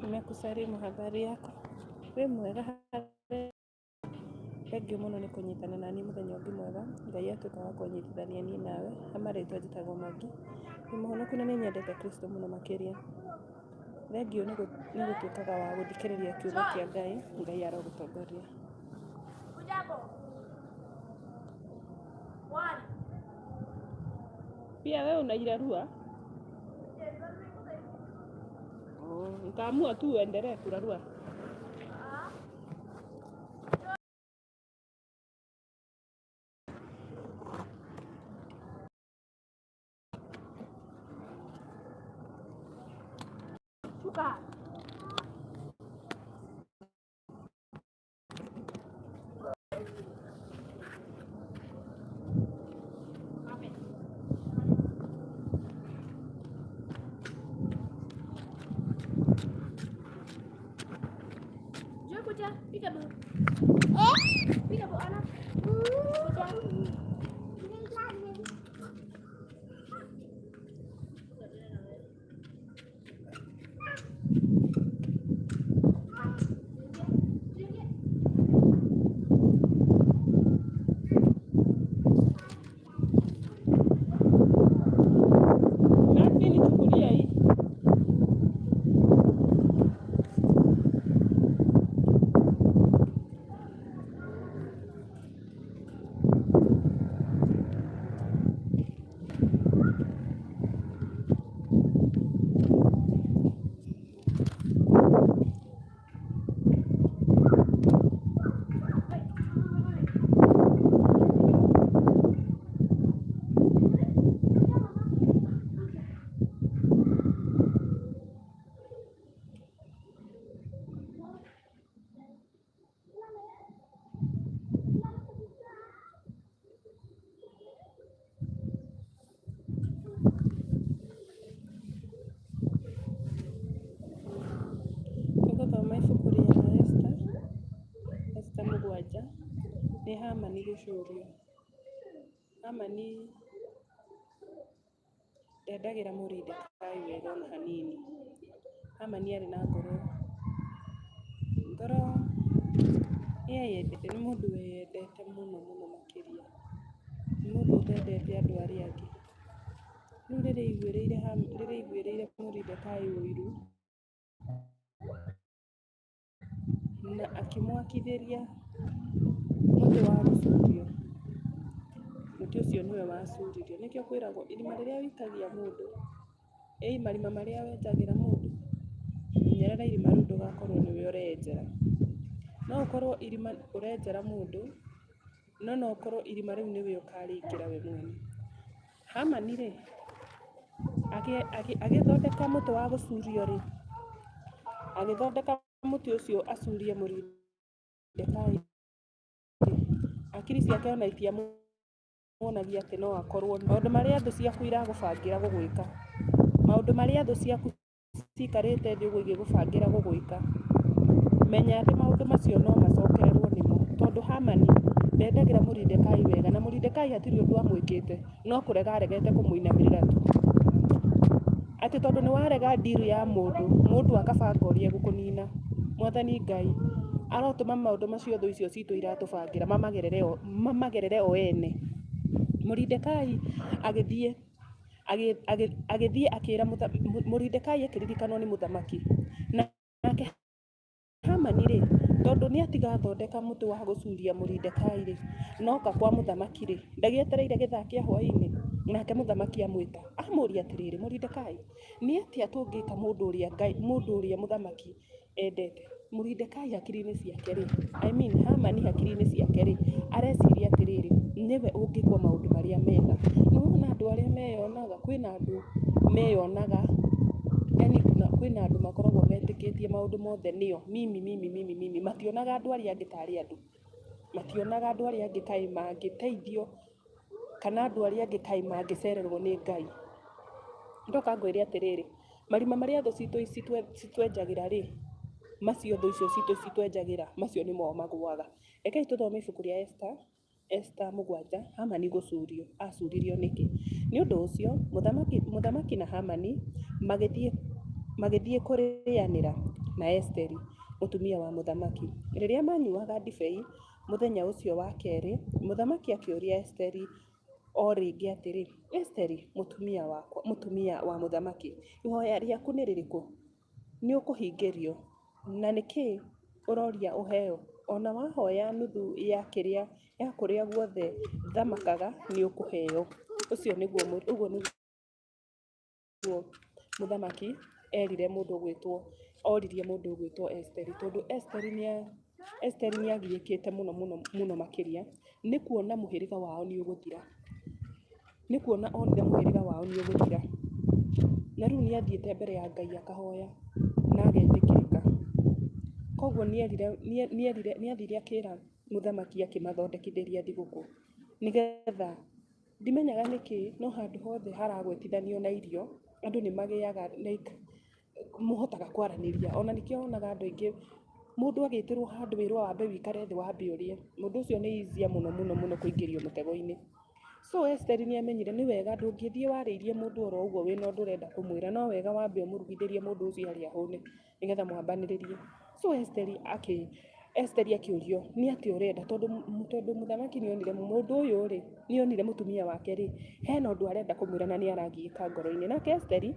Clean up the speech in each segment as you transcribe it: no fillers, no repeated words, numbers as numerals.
Nimekusalimu, habari yako? Wĩ mwega thengiũ mũno nĩ kũnyitana na niĩ mũthenya ũngĩ mwega, Ngai atuĩka wa kũnyitithania niĩ nawe, ha marĩtwa njĩtagwo Maggie, ndĩ mũhonoku na nĩ nyendete Kristo mũno makĩria. Thengiũ nĩ gũtuĩkaga wa gũthikĩrĩria kiugo kĩa Ngai, Ngai arogũtongoria. Pia wewe unairarua? Oh, nikaamua tu uendelee kurarua. Shuka. Kuja, piga bu. Eh? Piga bu anak. Kuja. Nasi nichukulia hii. Tũgũthoma ibuku rĩa Esther, Esther mũgwanja, nĩ Hamani gũcurio. Hamani ndendagĩra Moridekai wega ona hanini. Hamani arĩ na ngoro, ngoro nĩeyendete, nĩ mũndũ weyendete mũno mũno makĩria. Nĩ mũndũ ũtendete andũ arĩa angĩ. Rĩu rĩrĩa aiguĩrĩire rĩrĩa aiguĩrĩire Moridekai ũiru, na akĩmwakithĩria mũtĩ wa gũcurio, mũtĩ ũcio nĩwe wacuririo. Nĩkĩo kwĩragwo irima rĩrĩa ũikagia mũndũ, ĩ marima marĩa wenjagĩra mũndũ, menyerera irima rĩu ndũgakorwo nĩwe ũreyenjera. No ũkorwo irima ũrenjera mũndũ, no no ũkorwo irima rĩu nĩwe ũkarĩingĩra we mwene. Hamani rĩ, agĩthondeka mũtĩ wa gũcurio rĩ, agĩthondeka mũtĩ ũcio acurie Moridekai rĩ, hakiri ciake ona itiamuonagia atĩ no akorwo, maũndũ marĩa thũ ciaku iragũbangĩra gũgwĩka, maũndũ marĩa thũ ciaku ciikarĩte thĩ ũguo igĩgũbangĩra gũgwĩka, menya atĩ maũndũ macio no macokererwo nĩmo. Tondũ Hamani ndendagĩra Moridekai wega, na Moridekai hatirĩ ũndũ amwĩkĩte, no kũrega aregete kũmũinamĩrĩra tu. Atĩ tondũ nĩ warega deal ya mũndũ, mũndũ akabanga ũrĩa egũkũnina. Mwathani Ngai arotũma maũndũ macio thũ icio citũ iratũbangĩra mamagerere o, mamagerere o ene. Moridekai agĩthiĩ Agĩthiĩ akĩĩra Moridekai akĩririkanwo nĩ mũthamaki. Nake Hamani-rĩ, tondũ nĩatiga athondeka mũtĩ wa gũcuria Moridekai-rĩ, na oka kwa mũthamaki-rĩ, ndagĩetereire gĩthaa kĩa hwaĩ-inĩ? Nake mũthamaki amwĩta, amũũria atĩrĩrĩ, Moridekai, nĩ atĩa tũngĩka mũndũ ũrĩa Ngai, mũndũ ũrĩa mũthamaki endete. Moridekai hakiri-inĩ ciake rĩ, I mean Hamani hakiri-inĩ ciake rĩ, areciria atĩrĩrĩ, nĩwe ũngĩkwo maũndũ marĩa mega. Nĩ wona andũ arĩa meyonaga, kwĩna andũ meyonaga, yaani kwĩna andũ makoragwo metĩkĩtie maũndũ mothe nĩo, mimi mimi mimi mimi, mationaga andũ arĩa angĩ tarĩ andũ, mationaga andũ arĩa angĩ kaĩ mangĩteithio, kana andũ arĩa angĩ kaĩ mangĩcererwo nĩ Ngai. Ndoka ngwĩre atĩrĩrĩ, marima marĩa thũ citũ citwenjagĩra rĩ, macio thũ icio citũ citwenjagĩra, macio nĩmo magũaga. Rekei tũthome ibuku rĩa Esther, Esther mũgwanja, Hamani gũcurio, acuririo nĩkĩ? Nĩ ũndũ ũcio, mũthamaki na Hamani magĩthiĩ kũrĩanĩra. na Esiteri mũtumia wa mũthamaki. Rĩrĩa maanyuaga ndibei mũthenya ũcio wa kerĩ, mũthamaki akĩũria Esiteri o rĩngĩ atĩrĩ, "Esiteri mũtumia wa mũthamaki, ihoya rĩaku nĩ rĩrĩkũ? Nĩ ũkũhingĩrio. Na nĩ kĩĩ ũroria ũheo? O na wahoya nuthu ya kũrĩa guothe thamakaga, nĩ ũkũheo." Ũcio nĩguo ũguo nĩguo mũthamaki erire mũndũ ũgwĩtwo, oririe mũndũ ũgwĩtwo Esiteri, tondũ Esiteri nĩ agiĩkĩte mũno mũno mũno makĩria nĩ kuona mũhĩrĩga wao nĩ ũgũthira. Nĩ kuona onire mũhĩrĩga wao nĩ ũgũthira. Na rĩu nĩ athiĩte mbere ya Ngai akahoya na agetĩkĩrĩka. Koguo nĩ erire, nĩ athire akĩra mũthamaki akĩmathondekithĩria thigũkũ nĩgetha, ndimenyaga nĩkĩ, no handũ hothe haragwetithanio na irio, andũ nĩ magĩaga like mũhotaga kwaranĩria. Ona nĩkĩo wonaga andũ aingĩ, mũndũ agĩtĩrwo handũ wĩrwo wambe wĩikare thĩ wambe ũrĩe, mũndũ ũcio nĩ easier mũno mũno mũno kũingĩrio mũtego-inĩ. So Esiteri nĩ amenyire nĩ wega ndũngĩthiĩ warĩirie mũndũ oro ũguo wĩna ũndũ ũrenda kũmwĩra, no wega wambe ũmũrugithĩrie mũndũ ũcio arĩe ahũne nĩgetha mwambanĩrĩrie. So Esiteri akĩũrio nĩ atĩa ũrenda, tondũ mũthamaki nĩ onire mũndũ ũyũ rĩ, nĩ onire mũtumia wake rĩ, hena ũndũ arenda kũmwĩra na nĩ aragiĩka ngoro-inĩ. Nake Esiteri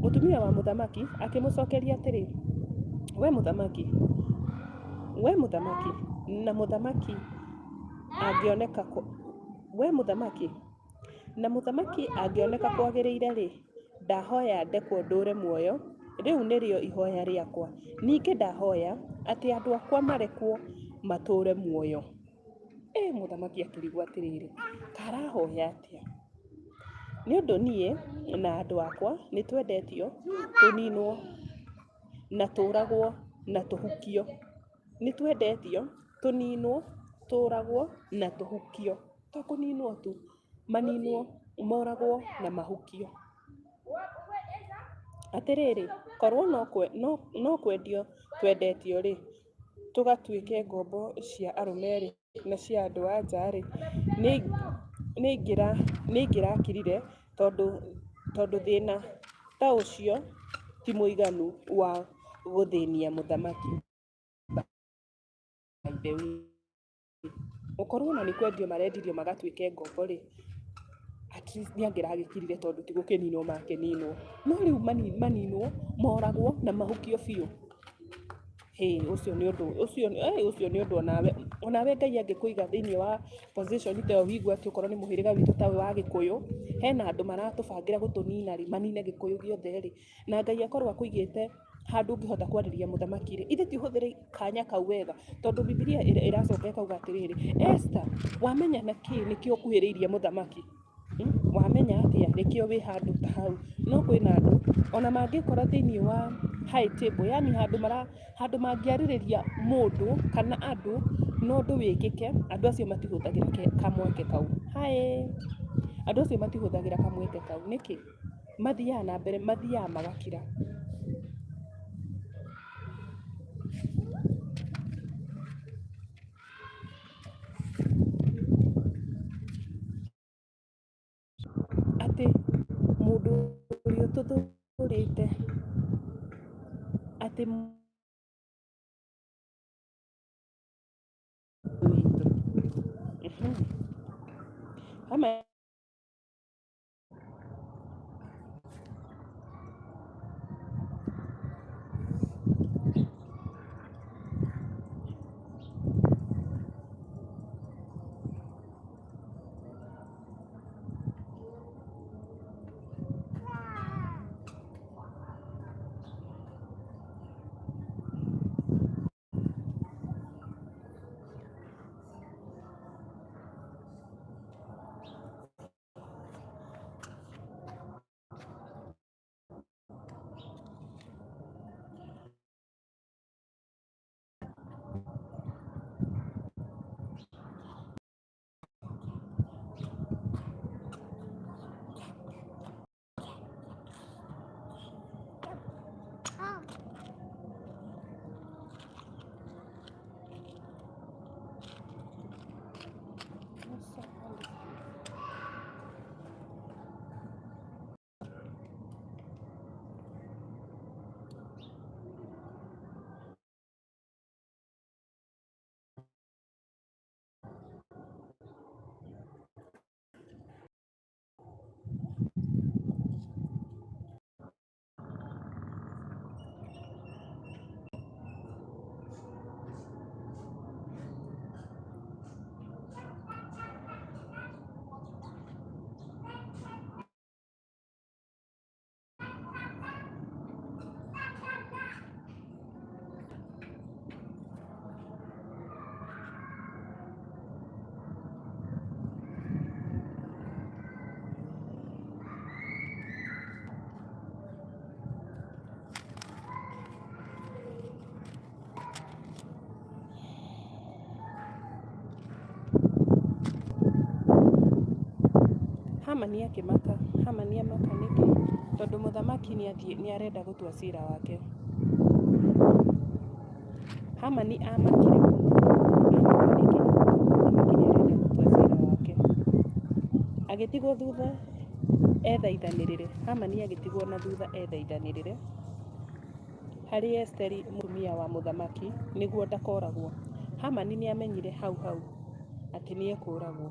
mũtumia wa mũthamaki akĩmũcokeria atĩrĩ, we mũthamaki, we mũthamaki, na mũthamaki angĩoneka we mũthamaki, na mũthamaki angĩoneka kwagĩrĩire-rĩ, ndahoya ndekwo ndũũre muoyo, rĩu nĩrĩo ihoya rĩakwa. Ningĩ ndahoya atĩ andũ akwa marekwo matũũre muoyo. Ĩ mũthamaki akĩrigwo atĩrĩrĩ, karahoya atĩa? Nĩ ũndũ niĩ na andũ akwa nĩ twendetio tũninwo na tũũragwo na tũhukio. Nĩ twendetio tũninwo, tũũragwo na tũhukio. To kũninwo tu, maninwo, moragwo na mahukio. Atĩrĩrĩ, korwo no kwendio twendetio-rĩ, tũgatuĩke ngombo cia arũme-rĩ, na cia andũ a nja-rĩ, nĩ ingĩrakirire tondũ thĩna ta ũcio ti mũiganu wa gũthĩnia mũthamaki. By the way, gũkorwo ona nĩ kwendio marendirio magatuĩke ngombo rĩ, at least nĩ angĩragĩkirire tondũ ti gũkĩninwo makĩninwo. No rĩu maninwo, moragwo na mahukio biũ. Hĩ, ũcio nĩ ũndũ, ũcio ũcio nĩ ũndũ onawe Ngai angĩkũiga thĩiniĩ wa position ta ĩyo ũigue atĩ okorwo nĩ mũhĩrĩga witũ ta ũyũ wa Gĩkũyũ, hena andũ maratũbangĩra gũtũnina rĩ, manine Gĩkũyũ gĩothe rĩ, na Ngai akorwo akũigĩte handũ ũngĩhota kwarĩria mũthamaki rĩ, ithe ti ũhũthĩre kanya kau wega, tondũ Bibilia ĩracoka ĩkauga atĩrĩrĩ, Esther, wamenya na kĩ nĩkĩo ũkuhĩrĩirie mũthamaki? Wamenya atĩa nĩkĩo wĩ handũ ta hau? No kwĩna andũ ona mangĩkora thĩiniĩ wa high table, yani handũ mara, handũ mangĩarĩrĩria mũndũ kana andũ na ũndũ wĩkĩke, andũ acio matihũthagĩra kamweke kau. Hi, andũ acio matihũthagĩra kamweke kau. Nĩkĩ? Mathiaga na mbere, mathiaga magakira. Atĩ mũndũ ũrĩa ũtũthũrĩte atĩ witũ. Hamwe. Hamani akĩmaka. Hamani amaka nĩkĩ? Tondũ mũthamaki nĩarenda gũtua cira wake. Hamani amakire mũno. Amaka nĩkĩ? Tondũ mũthamaki nĩarenda gũtua cira wake. Agĩtigwo thutha ethaithanĩrĩre. Hamani agĩtigwo na thutha ethaithanĩrĩre harĩ Esiteri mũtumia wa mũthamaki nĩguo ndakoragwo. Hamani nĩamenyire hau hau atĩ nĩekũragwo.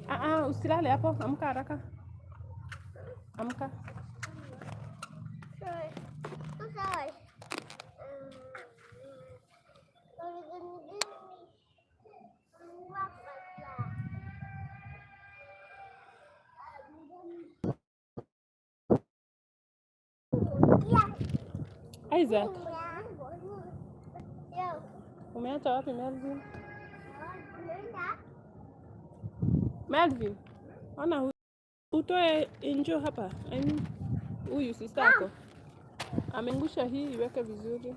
Ah, ah, usilale hapo, amka haraka. Amka. Isaac. Umeacha wapi Melvin? Melvin, ona utoe injo hapa. I mean, huyu sister yako ameangusha hii, iweke vizuri.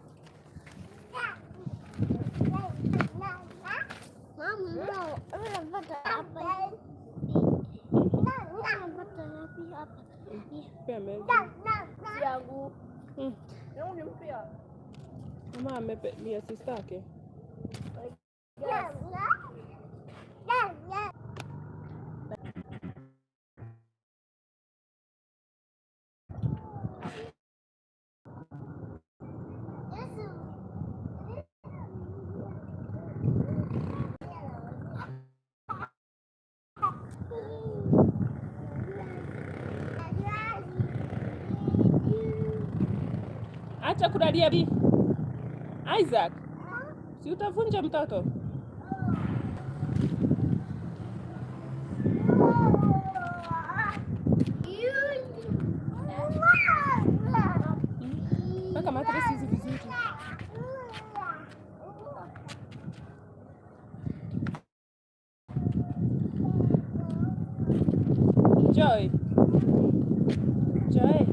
Pia Melvin. Mama amepe ni ya sister yake. Acha kulalia bi. Isaac, si utavunja mtoto. Weka matresi hizi vizuri. Joy. Joy.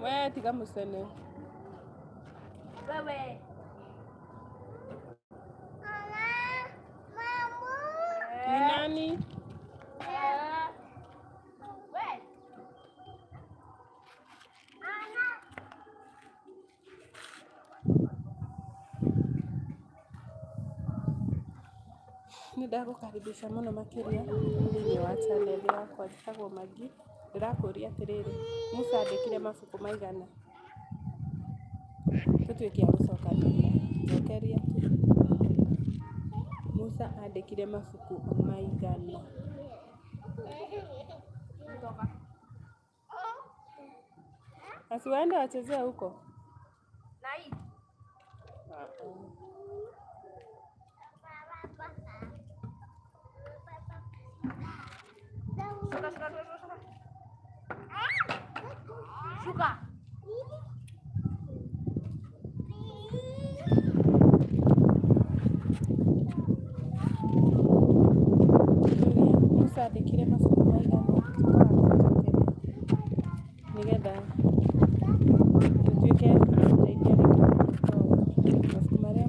We tiga musene. Wewe. Ni nani? Nĩ ndagũkaribisha mũno makĩria thĩinĩ wa channel yakwa njĩtagwo Maggie. Ndĩrakũria atĩrĩrĩ, Musa andĩkire mabuku maigana? Tũtuĩke a gũcokanĩria. Njokeria tu. Musa andĩkire mabuku maigana? Basi waende wachezee huko. Shuka. Musa andĩkire mabuku maigana? Tuĩka wa kũnjokeria nĩgetha tũtuĩke a gũteithia rĩngĩ mabuku marĩa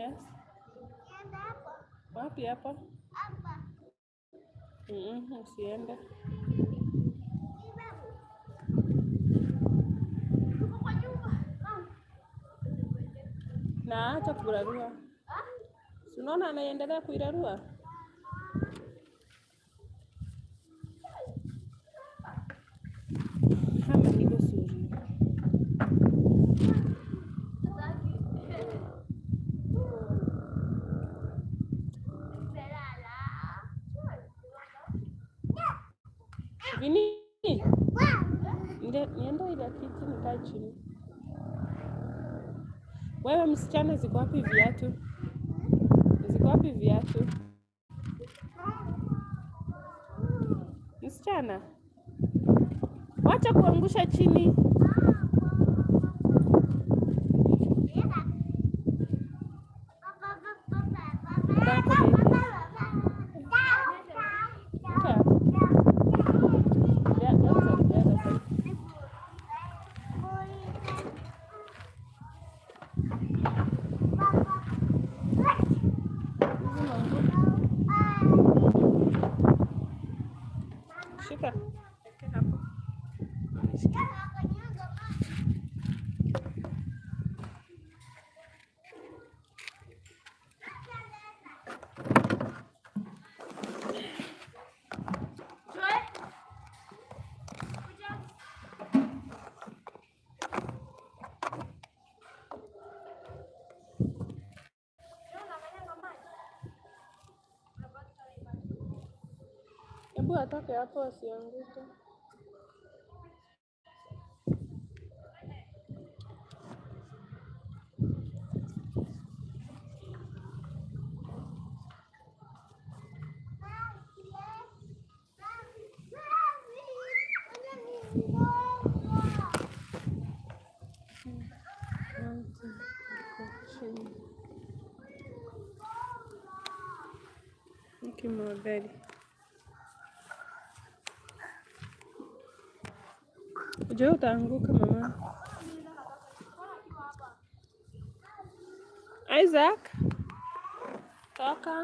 Yes. Wapi hapa? Usiende. Na acha kurarua. Si unaona anaendelea kuirarua? Hama ni gucurio. Vini, niende ile kiti nikae chini. Wewe msichana, ziko wapi viatu? Ziko wapi viatu? Msichana, wacha kuangusha chini. Back, baby. Okay. Yeah, that's it. Yeah, that's it. Hizi manguo. Shika. Weke hapo. Nishikie. Hebu atoke hapo asianguke. Iko chini. Kimodheri. Ujue utaanguka mama. Isaac, toka.